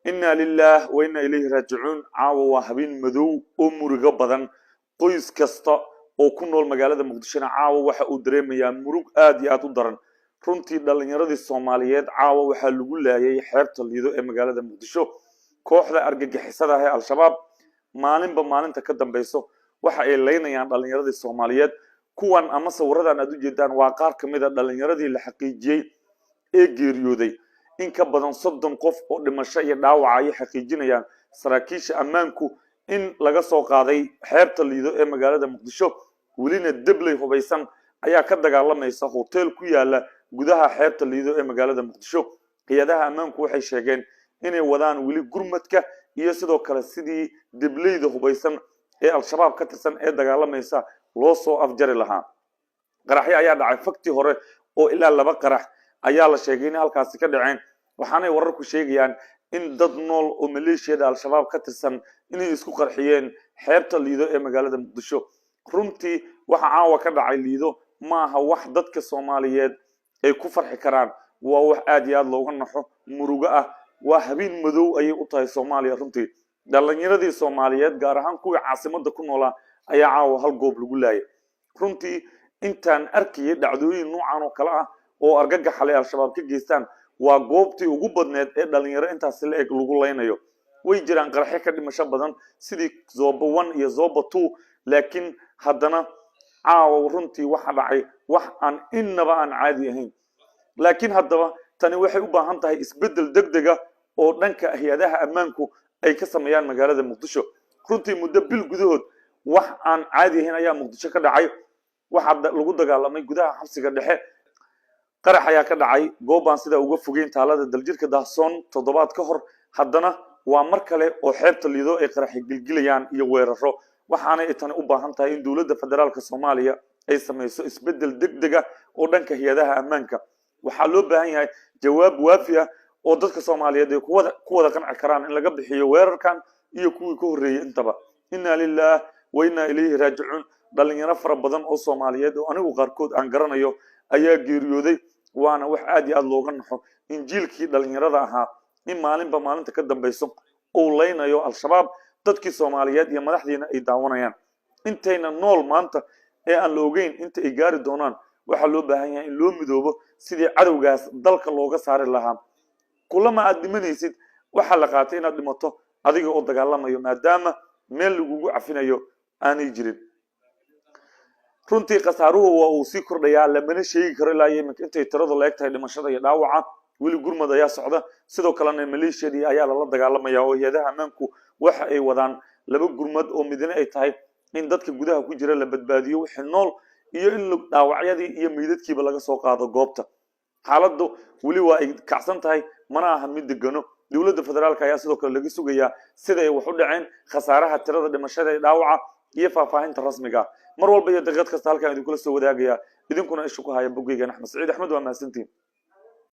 Inna lillaah wa inna ilayhi raajicuun. Caawa waa habeen madow oo murugo badan. Qoys kasta oo ku nool magaalada Muqdishona caawa waxa uu dareemayaa murug aad iyo aad u daran. Runtii dhallinyaradii Soomaaliyeed caawa waxaa lagu laayay xeebta Liido ee magaalada Muqdisho. Kooxda argagixisada ah ee Al-Shabaab maalinba maalinta ka dambeyso waxa ay leynayaan dhallinyaradii Soomaaliyeed. Kuwan ama sawiradan aad u jeedaan waa qaar ka mid a dhallinyaradii la xaqiijiyey ee geeriyooday. In ka badan 30 qof oo dhimasho iyo dhaawaca ayay xaqiijinayaan saraakiisha ammaanku in laga soo qaaday xeebta Liido ee magaalada Muqdisho. Welina debley hubaysan ayaa ka dagaalamaysa hotel ku yaala gudaha xeebta Liido ee magaalada Muqdisho. Hay-adaha ammaanku waxay sheegeen inay wadaan weli gurmadka iyo sidoo kale sidii debleyda hubaysan ee Al-Shabaab ka tirsan ee dagaalamaysa loo soo afjari lahaa. Qaraxyo ayaa dhacay faktii hore oo ilaa 2 qarax ayaa la sheegay in halkaasi ka dhaceen, waxaanay wararku sheegayaan in dad nool oo maleeshiyada Al-Shabaab ka tirsan inay isku qarxiyeen xeebta Liido ee magaalada Muqdisho. Runtii waxa caawa ka dhacay Liido maaha wax dadka Soomaaliyeed ay ku farxi karaan, waa wax aad iyo aad looga naxo, murugo ah. Waa habeen madow ayay u tahay Soomaaliya. Runtii dhallinyaradii Soomaaliyeed, gaar ahaan kuwii caasimadda ku noolaa, ayaa caawa hal goob lagu laayay. Runtii intaan arkayay dhacdooyin noocan oo kale ah oo argagaxale Al-Shabaab ka geystaan, waa goobtii ugu badneed ee dhalinyaro intaasi la eg lagu laynayo. Way jiraan qaraxyo ka dhimasho badan sidii Zoba 1 iyo Zoba 2, laakiin haddana caawa runtii waxa dhacay wax aan innaba aan caadi ahayn. Laakiin haddaba tani waxay u baahan tahay isbeddel degdega oo dhanka hay-adaha ammaanku ay ka sameeyaan magaalada Muqdisho. Runtii muddo bil gudahood wax aan caadi ahayn ayaa Muqdisho ka dhacay. Waxaa lagu dagaalamay gudaha xabsiga dhexe, qarax ayaa ka dhacay goobbaan sidaa uga fogeyn taalada Daljirka Daahsoon toddobaad ka hor. Haddana waa mar kale oo xeebta Liido ay qaraxi gilgilayaan iyo weeraro. Waxaanay tani u baahan tahay in dowladda federaalka Soomaaliya ay samayso isbeddel degdega oo dhanka hay-adaha ammaanka. Waxaa loo baahan yahay jawaab waafi ah oo dadka Soomaaliyeed ay ku wada qanci karaan in laga bixiyo weerarkan iyo kuwii ka horreeyey intaba. Inna lillaah wa inna ilayhi raajicuun. Dhalinyaro fara badan oo Soomaaliyeed oo anigu qaarkood aan garanayo ayaa geeriyooday, waana wax aad iyo aad looga naxo in jiilkii dhalinyarada ahaa in maalinba maalinta ka dambayso uu leynayo Al-Shabaab, dadkii Soomaaliyeed iyo madaxdiina ay daawanayaan. Intayna nool maanta ee aan la ogeyn inta ay gaari doonaan, waxaa loo baahan yahay in loo midoobo sidii cadowgaas dalka looga saari lahaa. Kulama aad dhimanaysid waxaa la qaatay inaad dhimato adiga oo dagaalamayo, maadaama meel lagugu cafinayo aanay jirin. Runtii khasaaruhu waa uu sii kordhayaa, lamana sheegi karo ilaa iyo iminka intay tiradu la eg tahay dhimashada iyo dhaawaca. Weli gurmad ayaa socda, sidoo kalena maleeshiyadii ayaa lala dagaalamaya oo hay-adaha ammaanku waxa ay wadaan 2 gurmad oo midna ay tahay in dadka gudaha ku jira la badbaadiyo wixii nool iyo in dhaawacyadii iyo meydadkiiba laga soo qaado goobta. Xaaladdu weli waa ay kacsan tahay, mana aha mid degano. Dowladda federaalka ayaa sidoo kale laga sugayaa sida ay wax u dhaceen, khasaaraha tirada dhimashada ee dhaawaca iyo faahfaahinta rasmiga ah. Mar walba iyo daqiiqad kasta halkaan idinkula soo wadaagaya, idinkuna isha ku haya boggeygan Axmed Saciid Axmed. Waa mahadsantiin.